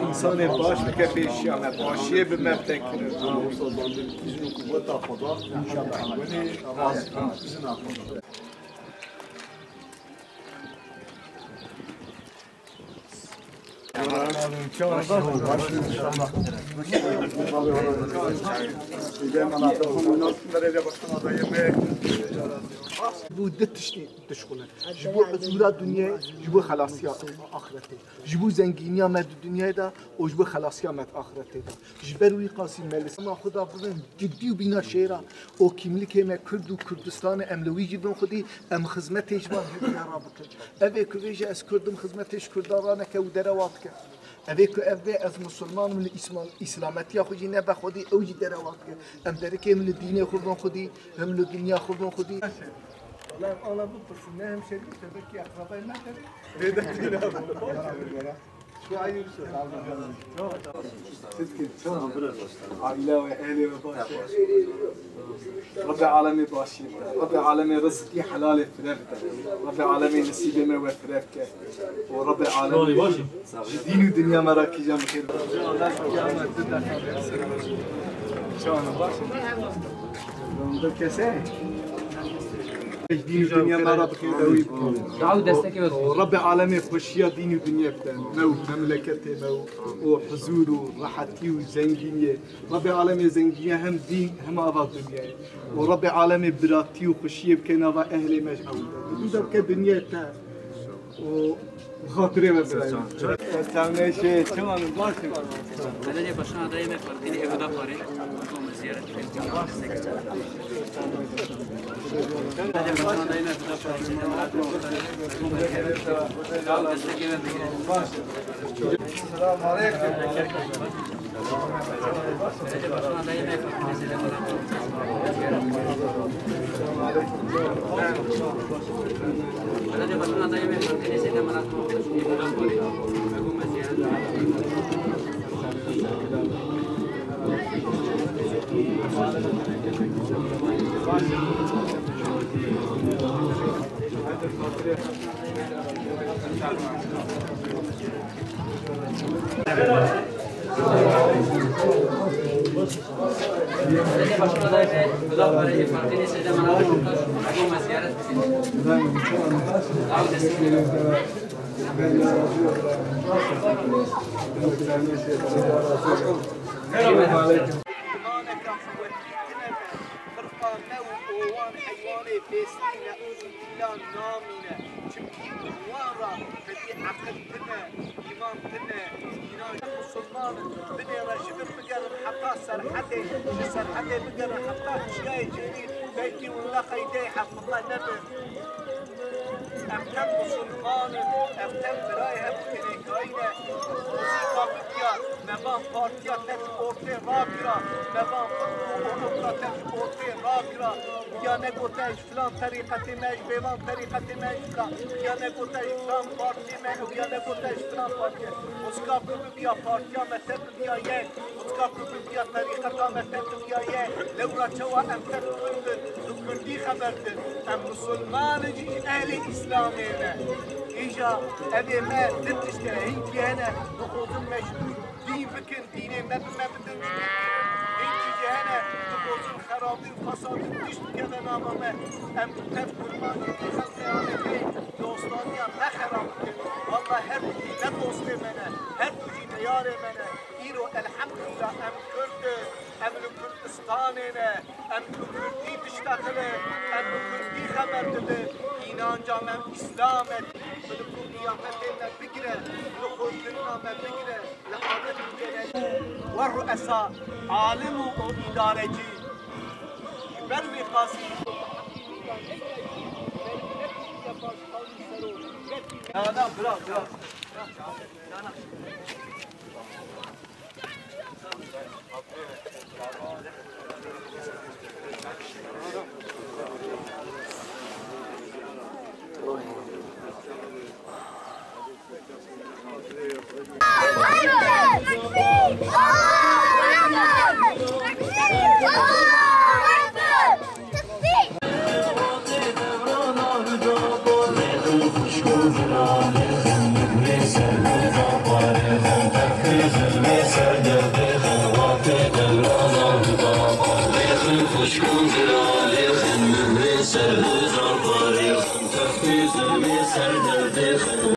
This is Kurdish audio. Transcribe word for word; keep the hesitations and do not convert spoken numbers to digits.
Însanê baş bike pêşiya me, başiyê bi me bide kirin. Îzin û quweta Xweda, înşallah. Wenê razî bin, îzina Xweda. Ji bo du tiştî dişxulin. Ji bo huzûra dinyayê, ji bo xelasiya axretê. Ji bo zengîniya me di dinyayê de û ji bo xelasiya me di axretê de. Ji ber wî qasî me li sema xwe de bibin cidî û bîna şêra û kîmlikê me Kurd û Kurdistanê em li wî jî bin xwedî em xizmetê ji van hevî re bikin. Ev ê ku vêje ez Kurd im, xizmetê ji Kurdan re neke û derewa dike. Ev ê ku ev bê ez Musulman im, li Îslam-, Îslametiya xwe jî nebe xwedî ew jî derewa dike. Em derikê him li dînê xwe bin xwedî, him li dinya xwe bin xwedî. Wala ana bipirsin, ne hemşerî, te belkî eqrebay me derê. Lê de tîna bin. Aîle we, ehlê we baş e. Rebê alemê başiyê te. Rebê alemê rizqî helalê fire bide. Rebê alemê nisîbê me we fire bike. Û Rebê alemê ji dîn û dinya me re kîjan bi xêr bide. Çawan baş e? Dikese? Ji dîn û dinya me re bi xêr dewî bike. Û Rebê alemê xweşiya dîn û dinya bide. Me û memleketê me û, û huzûr û rehetî û zengîniyê. Rebê alemê zengîniya hem dîn hem ava dinyayê. Û Rebê alemê biratî û xweşiyê bike nava ehlê me ji hewl de. Dû de bike dinyayê te. Û xatirê me birayê. Serçawan. Serçawan neşe, çawan baş e? Belediye Başkanı adayı me Ferdinand Evda Pare. Ziyaret. Belediye Başkanı adayı me Evda Pare. Sağ ol, destek. Selamun aleyküm. Firqa me û owan heywanê pêstî ne û zî pîlan namîne. Çimkî wan ra xwedî eqil tune, îman tune, înan musulman in. Binêre ji vir bigerin heta Serhedê, ji Serhedê bigerin heta Çiyayê Cêlî, belkî wila qeydeyê hevqibla nebin. Em tem musulman in, em tem birayê hev û girêkayî ne. Muzîka bibiya, me van partiya te ji ortê rakira, me van firq û oxira te ji ortê rakira. Ya negote ji filan terîqetê me, ji vêvan terîqetê me, ji filan. Ya negote ji filan partiyê me, ew ya negote ji filan partiyê. Muzîka ku bibiya partiya me te bibiya yek. Û tika ku bibiya terîqeta me te bibiya ye, lewra çawa em te bi kurdin, bi kurdî xeber din. Em musulman in jî, ehlê Îslamê ne. Îja evê me din tişt e, hinkî hene, dixwazin me ji dîn bikin, dînê me bi me bidin. Hinkî jî hene, dixwazin xerabî û fesadî tişt bikeve nava me. Em tev kurmancî xelkê Amedê dostaniya me xerab bikin. Walla her du jî ne dostê me ne, her du jî ne yarê me ne. Îro elhemdulillah em Kurd in, em li Kurdistanê ne, em bi Kurdî diştexilin, em bi Kurdî xeber didin. Înanca me Îslam e, bi qiyafetê me bigire, bi xurkirina me bigire, li adet û gelenek û we ruesa alim û îdarecî ji ber wî qasî. Na, na, bira, bira.